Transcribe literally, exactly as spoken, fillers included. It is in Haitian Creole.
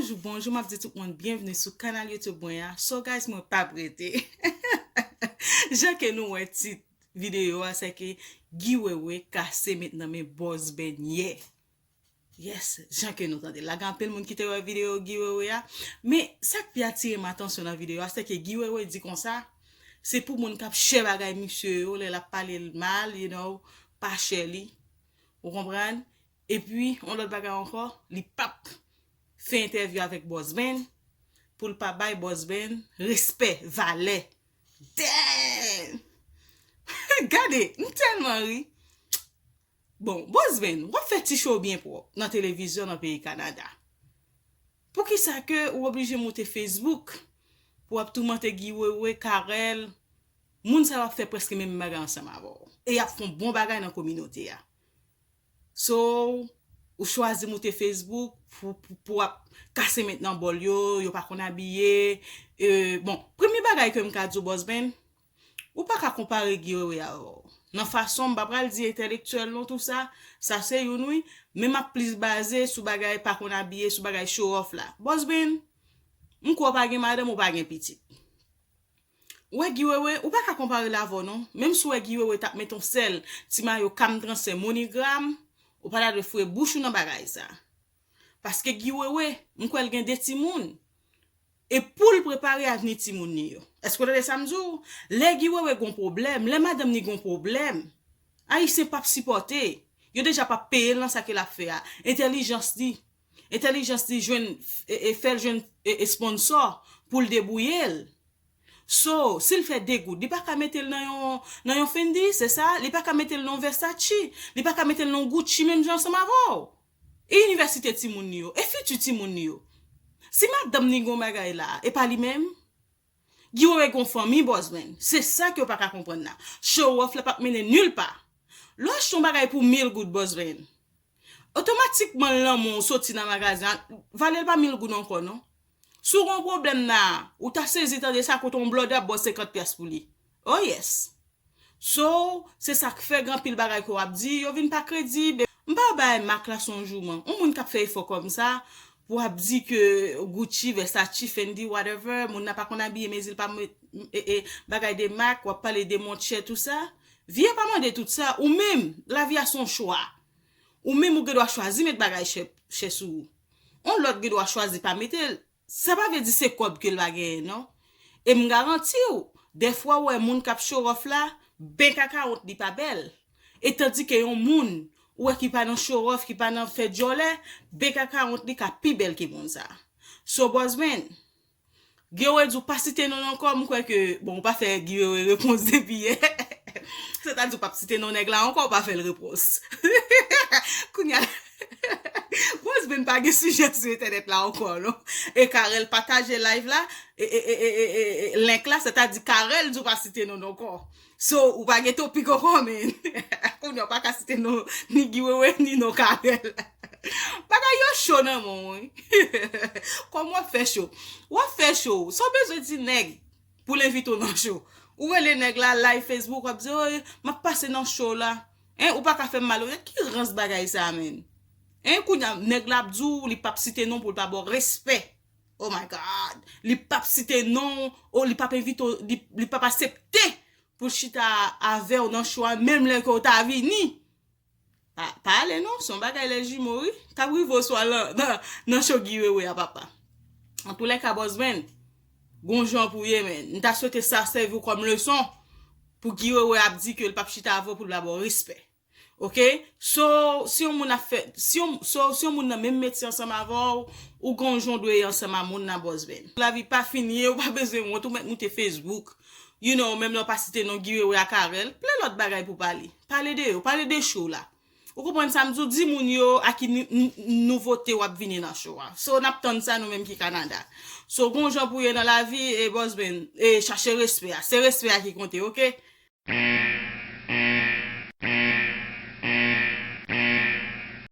Bonjou, bonjou, m ap di tout moun byenvni sou kanal YouTube mwen an. So guys, mwen p ap rete. Jan ke nou wè tit videyo a, se ke Guy Wewe kase met nan men Boss Ben yè. Yes, jan ke nou tande. La gen anpil moun ki te wè videyo Guy Wewe a. Men sa k pi atire m atansyon nan videyo a, se ke Guy Wewe di konsa, se pou moun k ap chè bagay misye yo, lè l ap pale l mal, you know, pa chè li. Ou konprann? Epi, yon lòt bagay ankò, li p ap fè entèvyou avèk Boss Ben pou l pa bay Boss Ben respè, valè. Damn! Gade, m tèlman ri. Bon, Boss Ben, w ap fè ti show byen pwòp nan televizyon nan peyi Kanada. Poukisa ke ou oblije moute Facebook pou w ap toumante Guy Wewe, Carel, moun sa yo ap fè prèske menm bagay ansanm avè w. E y ap fè yon bon bagay nan kominote a. So, ou chwazi moute Facebook pou, pou, pou w ap kase met nan bòl yo, yo pa konn abiye. E, bon, premye bagay ke m ka di w, Boss Ben, ou pa ka konpare Guy Wewe avè w. Nan fason, m pa pral di entèlektyèl non, tou sa, sa se youn wi, men m ap plis baze sou bagay pa konn abiye, sou bagay show off la. Boss Ben, m kwè w pa gen madanm, ou pa gen pitit. Ou wè Guy Wewe, ou pa ka konpare l avè w non. Menm si w wè Guy Wewe t ap met yon sèl ti mayo K M Transfè, MoneyGram, ou pa ta dwe foure bouch ou nan bagay sa. Paske Guy Wewe, m kwè l gen de timoun. E pou l prepare avni timoun li yo. Èske w tande sa m di w? Lè Guy Wewe gon pwoblèm, lè madanm li gon pwoblèm, Ayisyen p ap sipòte. Yo deja p ap peye l nan sa ke l ap fè a. Entèlijans li, entèlijans li jwenn, e, e, fè l jwenn, e, e, sponsò pou l debouye l. So, si l fè de goud, li pa ka mete l nan yon, nan yon Fendi, se sa? Li pa ka mete l nan yon Versace, li pa ka mete l nan yon Gucci menm jan ansanm avè w. E inivèsite timoun li yo, e fiti timoun li yo. Si madanm li gon bagay la, e pa li menm? Guy Wewe gon fanmi, Boss Ben. Se sa ke w pa ka konprann la. Show off la p ap mennen nil pa. Lè w achte yon bagay pou mil goud, Boss Ben, otomatikman lanmò w soti nan magazen an, valè l pa mil goud ankò non. Si w gon pwoblèm la, ou ta sezi tande sa kote yon blòdè ap ba w senkant pyas pou li. Oh yes. So, se sa k fè gen anpil bagay ke w ap di, yo vin pa kredib. M pa bay mak la se yon jouman. Yon moun k ap fè efò kòmsa, pou w ap di ke Gucci, Versace, Fendi, whatever, moun nan pa konn abiye, mezi l pa met, e, e, bagay de mak, w ap pale de mont chè, tou sa. Vi a pa mande tout sa, ou menm, lavi a se yon chwa. Ou menm ou gen dwa chwazi met bagay chè, chè sou ou. Yon lòt gen dwa chwazi pa mete l. Sa pa vle di se kòb ke l pa genyen non. E m garanti w, dèfwa w wè moun k ap show off la, bank account li pa bèl. E tandike yon moun, ou wè ki pa nan show off, ki pa nan fè djòlè, bank account li ka pi bèl ke moun sa. So, Boss Ben, Guy Wewe di w pa site non l ankò, m kwè ke, bon, ou pa fè Guy Wewe repons depi yè. Sètadi w p ap site non nèg la ankò, ou pa fè l repons. Kounye a, Boss Ben pa gen sijè sou entènèt la ankò, non. E Carel pataje live la, e, e, e, e, e, e, e, link la, sètadi Carel di w pa site non l ankò. So, ou pa gen topik ankò, men. Kounye a w pa ka site non, ni Guy Wewe, ni non Carel. Bagay yo cho nan men w, wi. Kòman w ap fè cho? W ap fè cho. Sa w bezwen di nèg pou l envite w nan cho? Ou rele nèg la live Facebook, w ap di, "Oy, m ap pase nan cho la." Hein, ou pa ka fè m mal, wi. Ki rans bagay sa, menn? Hein, kounye a, nèg la ap di w, li p ap site non pou l pa ba w respè. Oh my God. Li p ap site non, ou li p ap envite w, li, li p ap aksepte pou l chita avè w nan cho a, menm lè ke w ta vini. Pa, pa ale non, se yon bagay lè jimo, wi. K ap rive w swa nan, nan, nan cho Guy Wewe a, papa. Antoulèka, Boss Ben, gon jan pou w ye, men. M ta swete sa sèvi w kòm leson pou Guy Wewe ap di ke l p ap chita avè w pou l pa ba w respè. Oke? So, si yon moun ap fè, si yon, so, si yon moun nan menm metye ansanm avè w, ou gon jan w dwe ye ansanm a moun nan, Boss Ben. Lavi pa fini, e ou pa bezwen wont, ou mèt moute Facebook. You know, menm lè w pa site non Guy Wewe a Carel, plen lòt bagay pou pale. Pale de yo, pale de show la. Ou konprann sa m di w? Di moun yo a ki ni, ni, nouvote w ap vini nan show a. So, n ap tann sa nou menm ki Kanada. So, gon jan pou ye nan lavi, e Boss Ben, e chache respè a. Se respè a ki konte, oke?